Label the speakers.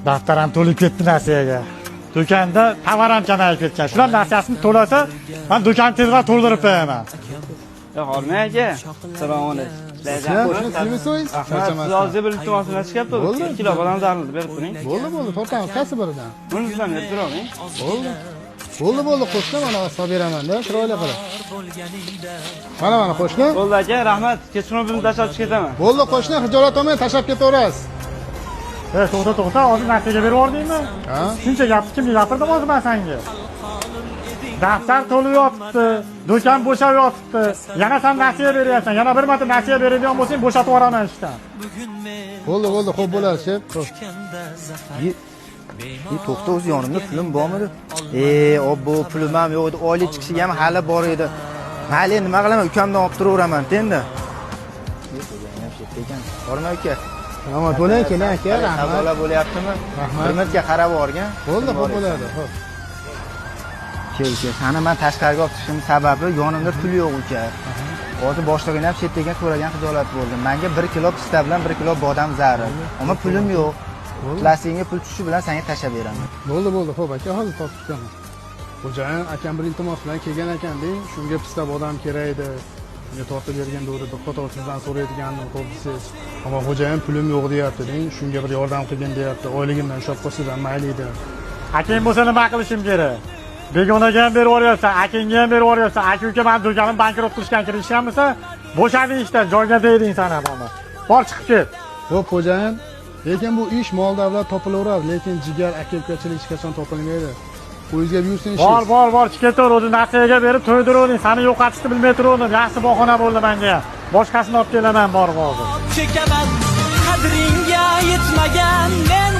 Speaker 1: Daftar ham to'lib ketdi nasiyaga. Do'konda tovar ham kamayib ketgan. Shular nasiyasini to'lasa, men do'konni tezroq to'ldirib qo'yaman.
Speaker 2: Yo'q, hormang aka. Assalomu alaykum.
Speaker 3: Rahmat.
Speaker 2: Siz hozir bir iltimos bilan chiqyapti.
Speaker 3: Bo'ldi.
Speaker 2: 2 kilo bodom zarlini berib turing.
Speaker 3: Bo'ldi, bo'ldi, tortamiz. Qaysi biridan?
Speaker 2: Bunisidan berib turavering.
Speaker 3: Bo'ldi. Bo'ldi, bo'ldi, qo'shni, mana solib beraman-da, chiroyli qilib. Mana, mana qo'shni.
Speaker 2: Bo'ldi aka, rahmat. Kechqurun bizni tashlab chiqib ketaman.
Speaker 3: Bo'ldi qo'shni, xijolat olmang, tashlab ketaverasiz.
Speaker 1: Ey, to'xta, to'xta, hozir nasiyaga berib yubordingmi?
Speaker 3: Ha?
Speaker 1: Shuncha gapni kimga gapirdim hozir men senga? Daftar to'lib yotibdi, do'kon bo'shab yotibdi. Yana sen nasiya beryapsan. Yana bir marta nasiya beradigan bo'lsang, bo'shatib yuboraman ishdan.
Speaker 3: Bo'ldi, bo'ldi, xo'p bo'ladi, shef. Xo'p.
Speaker 4: E, to'xta, o'zi yonimda pulim bormidi? Obbo, pulim ham yo'q edi, oylik chiqishiga ham hali bor edi. Mayli, nima qilaman, ukamdan olib turaveraman endi. Xo'jayin ham shu yerda ekan. Bormi aka?
Speaker 3: Salomat bo'ling, keling aka, rahmat.
Speaker 4: Savdolar bo'lyaptimi?
Speaker 3: Rahmat.
Speaker 4: Bir minutga qarab yuborgin.
Speaker 3: Bo'ldi, xo'p bo'ladi, xo'p.
Speaker 4: Kel, kel, sani man tashqariga olib chiqishimning sababi yonimda pul yo'q uka. Hozir boshlig'ini ham chet ekan so'ragan xijolat bo'ldim. Menga 1 kilo pista bilan 1 kilo bodom zarur. Ammo pulim yo'q. Plastikga pul tushishi bilan senga tashlab beraman.
Speaker 3: Bo'ldi, bo'ldi, xo'p aka, hozir topib chiqaman. Xo'jayin akam bir iltimos bilan kelgan ekan deng, shunga pista bodom kerak edi. Shunga tortib bergan degdi, bir qator sizdan so'rayotgandim, xo'p desangiz. Ammo xo'jayin pulim yo'q deyapti deng, shunga bir yordam qilgin deyapti. Oyligimdan ushlab qolsangiz ham mayli edi.
Speaker 1: Akang bo'lsa nima qilishim kerak? Begonaga ham berib yuboryapsan, akangga ham berib yuboryapsan. Aka uka mani do'konimni bankrot qilishgan kirishganmisan? Bo'shading ishdan, joyga tegding san ham. Bor, chiqib ket.
Speaker 3: Xo'p xo'jayin, lekin bu ish mol davlat topilaveradi, lekin jigar aka ukachilik hech qachon topilmaydi. Qo'lingizga buyursin
Speaker 1: Bor,
Speaker 3: ishingiz.
Speaker 1: bor, bor, chiqib ketaver, o'zi nasiyaga berib to'ydiravering. Seni yo'qotishni bilmay turgandim. Yaxshi bahona bo'ldi menga. Boshqasini olib kelaman borib hozir.
Speaker 5: Chekaman qadringga yetmagan men.